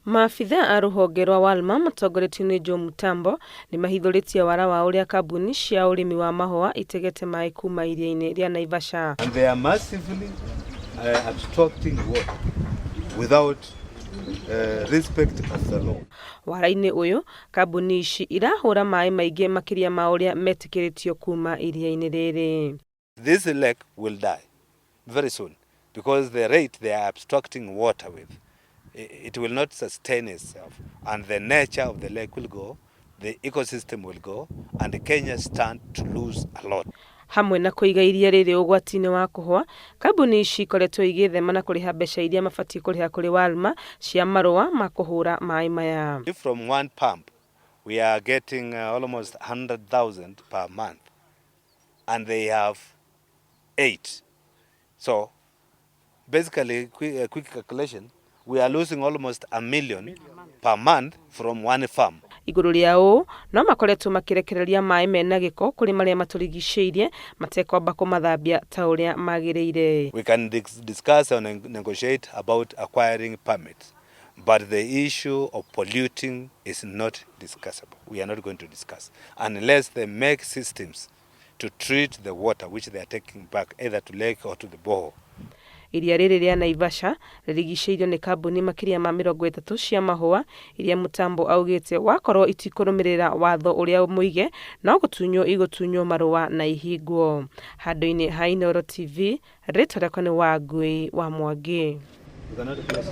Maabitha a rũhonge rwa Walma matongoretio nĩ Joe Mutambo nĩmahithũrĩtie wara wa ũrĩa kambuni cia ũrĩmi wa mahũa itegete maĩ kuma iria-inĩ rĩa Naivasha. And they are massively abstracting water without respect of the law. Wara-inĩ ũyũ, kambuni ici irahũra maĩ maingĩ makĩria ma ũrĩa metĩkĩrĩtio kuma iria-inĩ rĩrĩ. This lake will die very soon because the rate they are abstracting water with, it will not sustain itself, and the nature of the lake will go, the ecosystem will go, and Kenya stand to lose a lot. Hamwe na kũiga iria rĩrĩ ũgwati-inĩ wa kũhwa, kambuni ici ikoretwo igĩthema na kũrĩha mbeca iria mabatiĩ kũrĩha kũrĩ Walma cia marũa ma kũhũra maĩ maya. If from one pump we are getting almost 100,000 per month, and they have 8. So basically, quick calculation, we are losing almost 1 million per month from one farm. Igũrũ rĩa ũũ, no makoretwo makĩrekereria maĩ mena gĩko kũrĩ marĩa matũrigicĩirie matekwamba kũmathambia ta ũrĩa magĩrĩire. We can discuss and negotiate about acquiring permits, but the issue of polluting is not discussable. We are not going to discuss unless they make systems to treat the water which they are taking back either to lake or to the borehole. Iria rĩrĩ rĩa Naivasha rĩrigicĩirio nĩ kambuni makĩria ma 30 cia mahũa iria Mutambo augĩte wakorwo itikũrũmĩrĩra watho ũrĩa mũige no gũtunywo igũtunywo marũa na ihingwo. Handũ-inĩ ha Inooro TV, rĩtwa rĩakwa nĩ Wangui wa Mwangi. You cannot close.